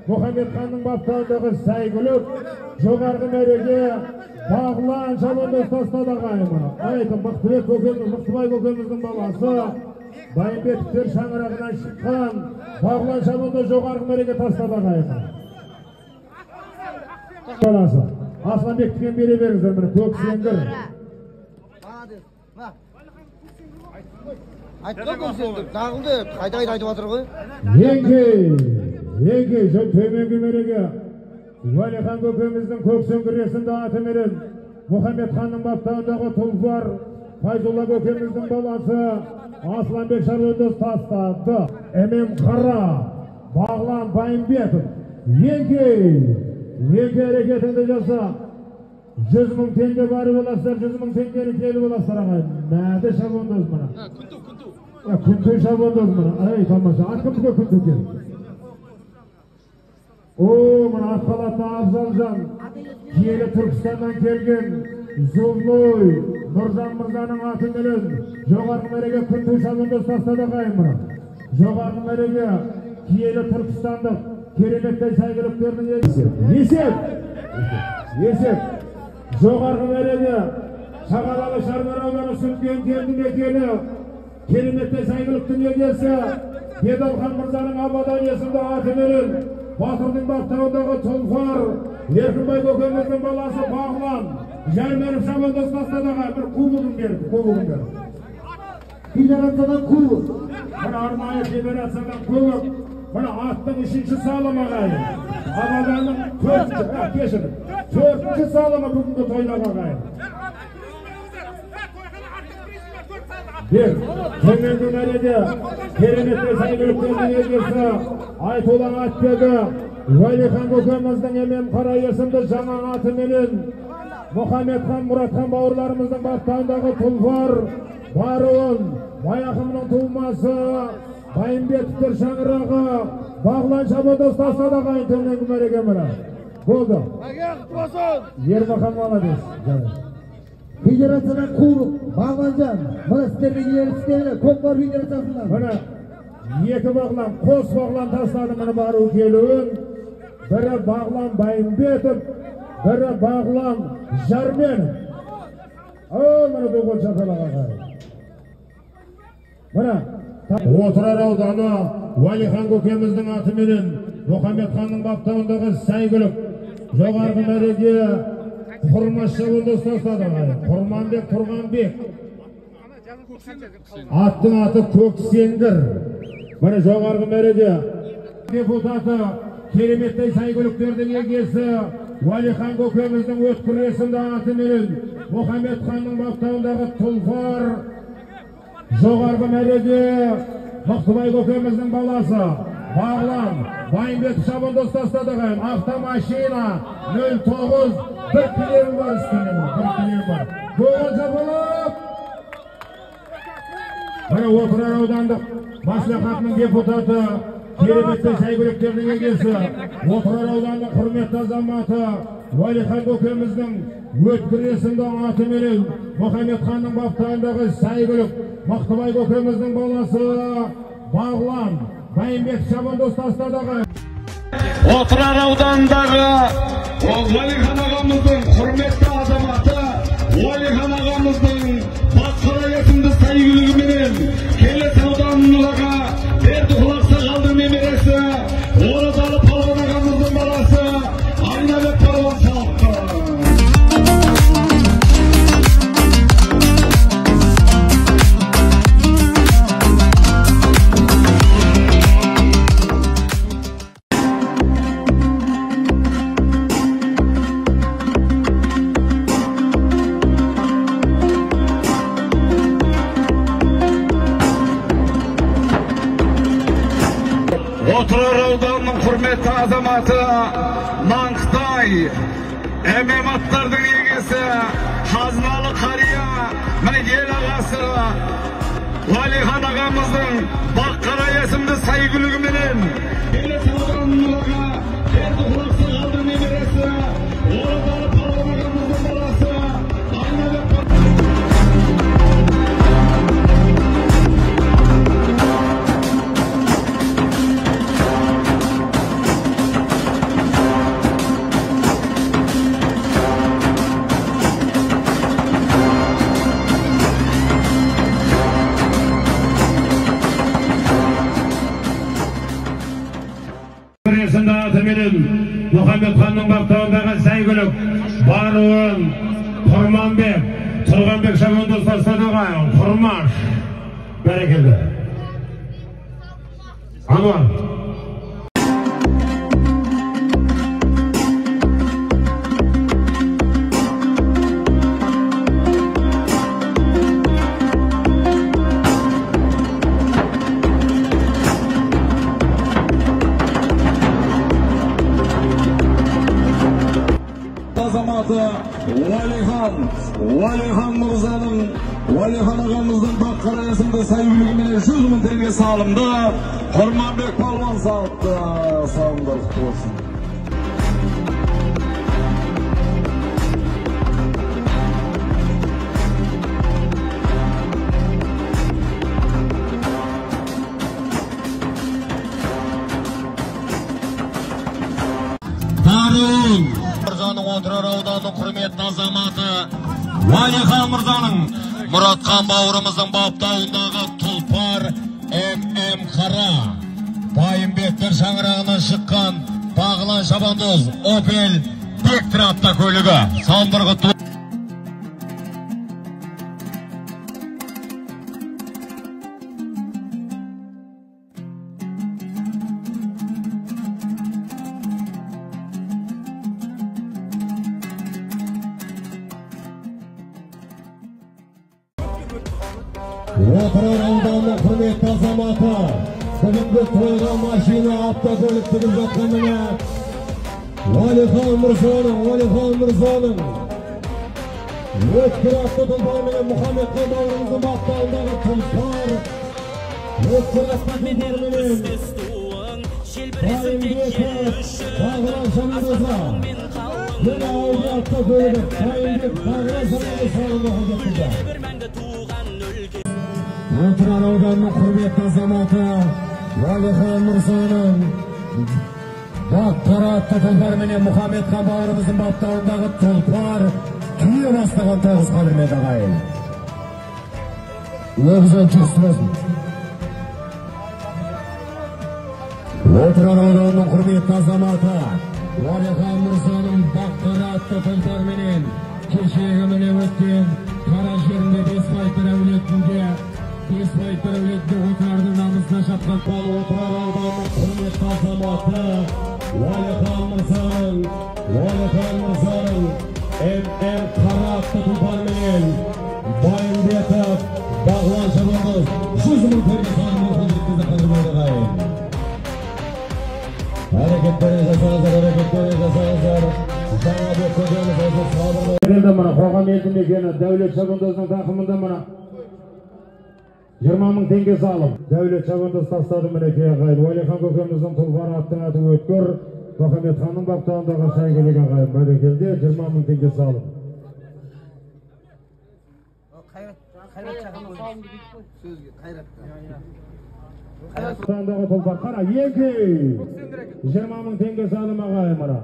Мұхаммедханның баптауындағы сәйгүлік жоғарғы мәреге Бағлан шабандоз тастады ағайын. Айты Мықтыбек көкеміз, Мықтыбай көкеміздің баласы Байымбетовтер шаңырағынан шыққан Бағлан шабандоз жоғарғы мәреге тастады ағайын. Баласы Асланбектікен бере беріңіздер, міне Көксеңгір. Айтты Көксеңгір, нағылды, қайта-қайта айтып жатыр ғой. Еңкей, еңкей, төменгі мәреге Уәлихан көкеміздің Көксеңгір есімді атыменен Мұхаммедханның баптауындағы тұлпар Файзулла көкеміздің баласы Асланбек шабандоз тастады. Эмем Қара, Бағлан Байымбетов. Еңкей, еңкей әрекетіңді жаса. 100 мың теңге барып аласыздар, 100 мың теңгені келіп аласыздар ағайын. Мәді шабандоз мына. Күнту, күнту. Күнту шабандоз мына. Ай, тамаша. Ат кімдікі күнту екен? О, мына ақ халатты Абзалжан, киелі Түркістаннан келген Зұлмой Нұржан мырзаның атыменен жоғарғы мәреге күнту шабандоз тастады ағайын мына. Жоғарғы мәреге киелі түркістандық кереметтей сәйгүліктердің егесі. Есеп! Есеп! Жоғарғы мәреге Шағалалы Шарбар ауданы Сүткент елді мекені кереметтей сәйгүліктің егесі Бедалхан мырзаның Абадан есімді атыменен Батырдың баптауындағы тұлпар Еркінбай көкеміздің баласы Бағлан Жәрменов шабандоз тастады ағайын. Бір кубогын берді, кубогын берді. Федерациядан кубок. Бір арнайы федерациядан кубок. Мына аттың үшінші салымы ағайын. Абаданның төртінші, кешірім, төртінші салымы бүгінгі тойдағы ағайын. Бер, төменгі мәреде кереметтей сәйгүліктердің егесі Айтулан атбегі Уәлихан көкеміздің Емем Қара есімді жаңа атыменен Мұхаммедхан Мұратхан бауырларымыздың баптауындағы тұлпар Баруын Баяқымның тумасы Байымбетовтер шаңырағы Бағлан шабандоз тастады ағайын төменгі мәреге мына. Болды. Ермахан молодец. Федерациядан кубок, Бағланжан. Мына сіздердің ерліктеріңе көкпар федерациясынан. Мына екі Бағлан, қос Бағлан тастады мына бару келуін. Бірі Бағлан Байымбетов, бірі Бағлан Жарменов. О, мына бұл шапалақ ағайын. Мына Отырар ауданы Уәлихан көкеміздің атыменен Мұхаммедханның баптауындағы сәйгүлік жоғарғы мәреге Құрмаш шабандоз тастады ағайын. Құрманбек Тұрғанбек. Аттың аты Көксеңгір. Міне жоғарғы мәреге депутаты кереметтей сәйгүліктердің егесі Уәлихан көкеміздің өткір есімді атыменен Мұхаммедханның баптауындағы тұлпар жоғарғы мәреге Мықтыбай көкеміздің баласы Бағлан Байымбетов шабандоз тастады ағайын. Автомашина 09 бір кілем бар үстінде, бір кілем бар. Көңіл шапалақ. Міне Отырар аудандық мәслихатының депутаты кереметтей сәйгүліктердің егесі Отырар ауданының құрметті азаматы Уәлихан көкеміздің өткір есімді атыменен Мұхаммедханның баптауындағы сәйгүлік Мықтыбай көкеміздің баласы Бағлан Байымбетов шабандоз тастады ағайын. Отырар ауданындағы Уәлихан ағамыздың құрметті азаматы Уәлихан ағамыздың Батқара есімді сәйгүлігіменен Келес ауданындағы Бердіқұл ақсақалдың немересі Оразалы палуан ағамыздың баласы Айнабек палуан салыпты. Отырар ауданының құрметті азаматы Маңқытай ММ аттардың егесі, қазыналы қария, міне ел ағасы Уәлихан ағамыздың Баққара есімді сәйгүлігіменен Келес ауданының аға Бердіқұл ақсақалдың немересі, Оразалы палуан ағамыздың баласы Айнабек. Мұхаммед ханның баптауындағы сәйгүлік Баруын Құрманбек Тұрғанбек шабандоз тастады ағайын. Құрмаш, бәрекелді. Ануар. Азаматы Уәлихан, Уәлихан мырзаның, Уәлихан ағамыздың Баққара есімді сәйгүлігіменен 100 мың теңге салымды Құрманбек палуан салыпты. Салымдар құтты болсын. Баруын мырзаның Отырар ауданының құрметті азаматы Уәлихан мырзаның Мұратхан бауырымыздың баптауындағы тұлпар ММ Қара Байымбеттер шаңырағынан шыққан Бағлан шабандоз Опель Вектор автокөлігі. Салымдар құтты. Отырар ауданының құрметті азаматы, бүгінгі тойға машина автокөлік тігіп жатқан міне Уәлихан мырзаның, Уәлихан мырзаның өткір атты тұлпарменен Мұхаммедхан бауырымыздың баптауындағы тұлпар өткір атты тұлпарменен Байымбетов Бағлан шабандозға міне Ауди автокөлігі Байымбет Бағлан шабандоз салымға қол жеткізді. Отырар ауданының құрметті азаматы Уәлихан мырзаның Баққара атты тұлпарменен Мұхаммедхан бауырымыздың баптауындағы тұлпар түйе бастаған 9 қадірмен ағайын. Өгізін құтты болсын. Отырар ауданының құрметті азаматы Уәлихан мырзаның Баққара атты тұлпарменен кешегі міне өткен қара жерінде Бесбайттар әулетінде Бесбайттар әулетінде Отырардың намысына шапқан пал Отырар ауданының құрметті азаматы Уәлихан мырзаның, Уәлихан мырзаның ММ Қара атты тұлпарменен Байымбетов Бағлан шабандоз 100 мың теңге салымға қол жеткізді қадірменді ағайын. Әрекеттерін жасаңыздар, әрекеттерін жасаңыздар. Жаңабек көкеміз осы сабырлы. Мына қоғам елді мекені Дәулет шабандоздың тақымында мына 20 мың теңге салым. Дәулет шабандоз тастады мінекей ағайын. Уәлихан көкеміздің тұлпар аттың аты өткір Мұхаммедханның баптауындағы сәйгүлік ағайын. Бәрекелді, 20 мың теңге салым. Баптауындағы тұлпар қара екі 20 мың теңге салым ағайын мына.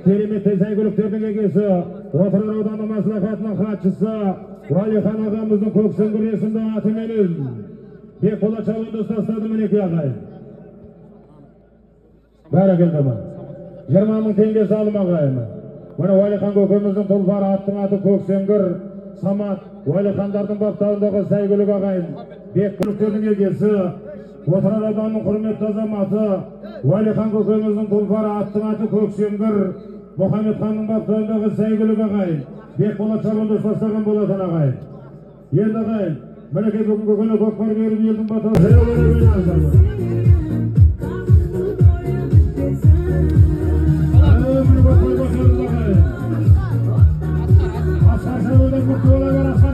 Керемет сәйгүліктердің егесі Отырар ауданы мәслихатының хатшысы Уәлихан ағамыздың Көксеңгір есімді атыменен Бекболат шабандоз тастады мінекей ағайын. Бәрекелді мына. 20 мың теңге салым ағайын. Мына Уәлихан көкеміздің тұлпары аттың аты Көксеңгір Самат Уәлихандардың баптауындағы сәйгүлік ағайын. Бекболаттердің егесі Отырар ауданының құрметті азаматы Уәлихан көкеміздің тұлпары аттың аты Көксеңгір Мұхаммедханның баптауындағы сәйгүлік ағайын. Бекболат шабандоз тастаған болатын ағайын. Енді ағайын, мінекей бүгінгі күні көкпар беріп елдің батасы. Көкпар ағайын. Асқар Шабудан мықты бола бер, Асқар.